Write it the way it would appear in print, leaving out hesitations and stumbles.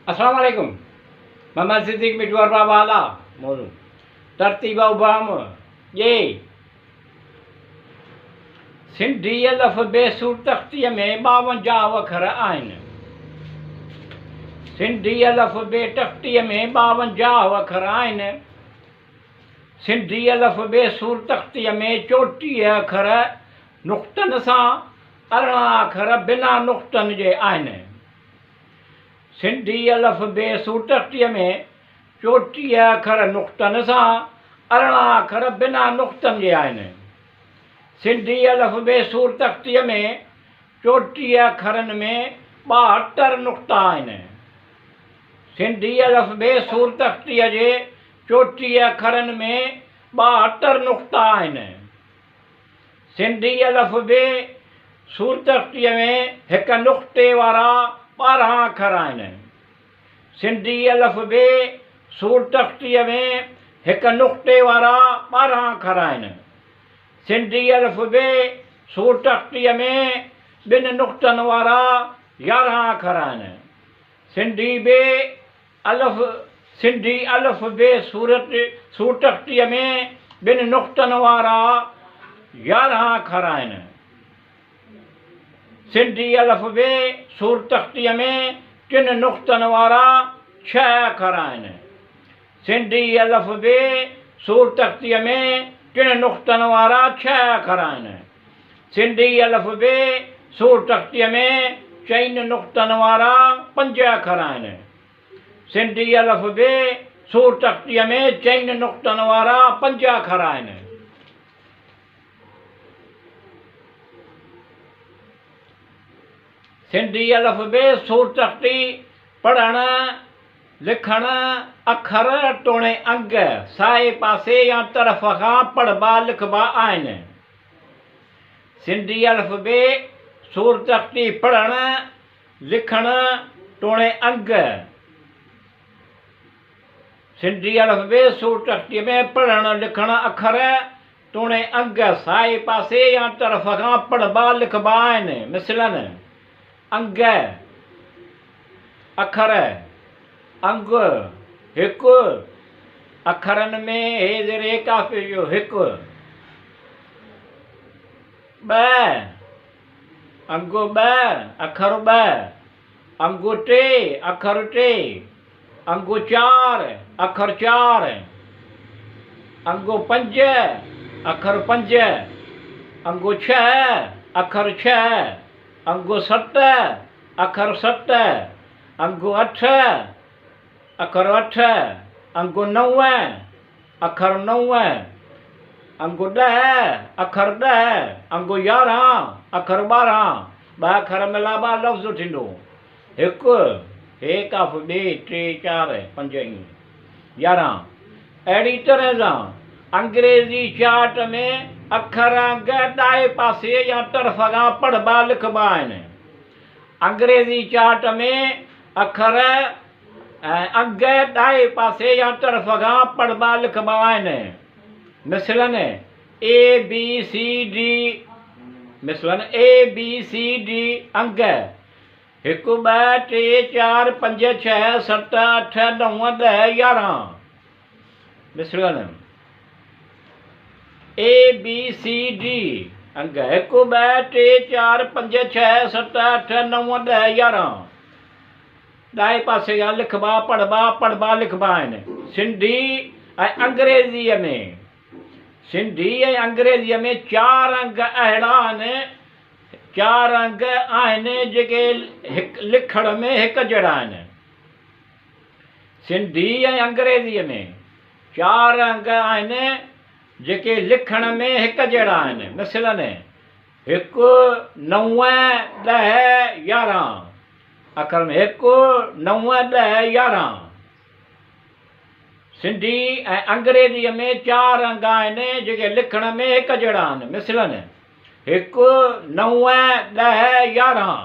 السلام عليڪم محمد صديق مٺو ارباب اعليٰ موضوع ترتيب ابهام ڄي سنڌي الف بي صورتخطيء ۾ 52 اکر آهن. سنڌي الف بي تختيء ۾ 52 اکر آهن. سنڌي الف بي صورتخطيء ۾ 34 اکر نقطن سان، 18 اکر بنا نقطن جي آهن. سنڌي الف بي صورتخطيء ۾ 34 اکر نقطن سان، 18 اکر بنا نقطن جي آهن. سنڌي الف بي صورتخطيء ۾ 34 اکرن ۾ 72 نقطا آهن. سنڌي الف بي صورتخطيء جي 34 اکرن ۾ 72 نقطا آهن. سنڌي الف بي صورتخطيء ۾ هڪ نقطي وارا 12 اکر آهن. سنڌي الف بي صورتخطيء ۾ هڪ نقطي وارا 12 اکر آهن. سنڌي الف بي صورتخطيء ۾ ٻن نقطن وارا 11 اکر آهن. سنڌي بي الف سنڌي الف بي صورتخطيء ۾ ٻن نقطن وارا 11 اکر آهن. سنڌي الف بي صورتخطيء ۾ ٽن نقطن وارا ڇهه اکر آهن. سنڌي الف بي صورتخطيء ۾ ٽن نقطن وارا ڇهه اکر آهن. سنڌي الف بي صورتخطيء ۾ چئن نقطن وارا پنج اکر آهن. سنڌي الف بي صورتخطيء ۾ چئن نقطن وارا پنج اکر آهن. سنڌي الف بي صورتخطي پڙهڻ، لکڻ، اکر توڻي انگ سائي پاسي يا طرف کان پڙهبا لکبا آهن. سنڌي الف بي صورتخطي پڙهڻ، لکڻ توڻي انگ سنڌي الف بي صورتخطيء ۾ پڙهڻ، لکڻ، اکر توڻي انگ سائي پاسي يا طرف کان پڙهبا لکبا آهن. مثلاً، انگ، اکر، انگ، هڪ، اکرن ۾ هي زير هي قافيي جو هڪ، ٻه، انگ ٻه، اکر ٻه، انگ ٽي، اکر ٽي، انگ چار، اکر چار، انگ پنج، اکر پنج، انگ ڇهه، اکر ڇهه، انگ ست، اکر ست، انگ اٺ، اکر اٺ، انگ نو، اکر نو، انگ 10، اکر 10، انگ 11، اکر 12، ٻه اکر ملابا لفظ ٿيندو. هڪ، هي ڪاف، ٻي، ٽي، چار، پنج ائين 11. اهڙي طرح سان انگريزي چارٽ ۾ اکر انگ ڏائي پاسي يا طرف کان پڙهبا لکبا آهن. انگريزي چارٽ ۾ اکر ۽ انگ ڏائي پاسي يا طرف کان پڙهبا لکبا آهن. مثلاً اي بي سي ڊي مثلاً اي بي سي ڊي انگ هڪ، ٻه، ٽي، چار، پنج، ڇهه، ست، اٺ، نو، 10، 11. مثلاً اي بي سي ڊي انگ هڪ، ٻه، ٽي، چار، پنج، ڇهه، ست، اٺ، نو، 10، 11. ڏائي پاسي کان لکبا، پڙهبا، پڙهبا، لکبا آهن. سنڌي ۽ انگريزيء ۾ سنڌي ۽ انگريزيء ۾ چار انگ اهڙا آهن، چار انگ آهن جيڪي لکڻ ۾ هڪ جهڙا آهن. سنڌي ۽ انگريزيء ۾ چار انگ آهن جيڪي لکڻ ۾ هڪ جهڙا آهن. مثلاً، هڪ، نو، 10، 11. اکر ۾ هڪ، نو، 10، 11. سنڌي ۽ انگريزيء ۾ چار انگ آهن جيڪي لکڻ ۾ هڪ جهڙا آهن. مثلاً، هڪ، نو، 10، 11.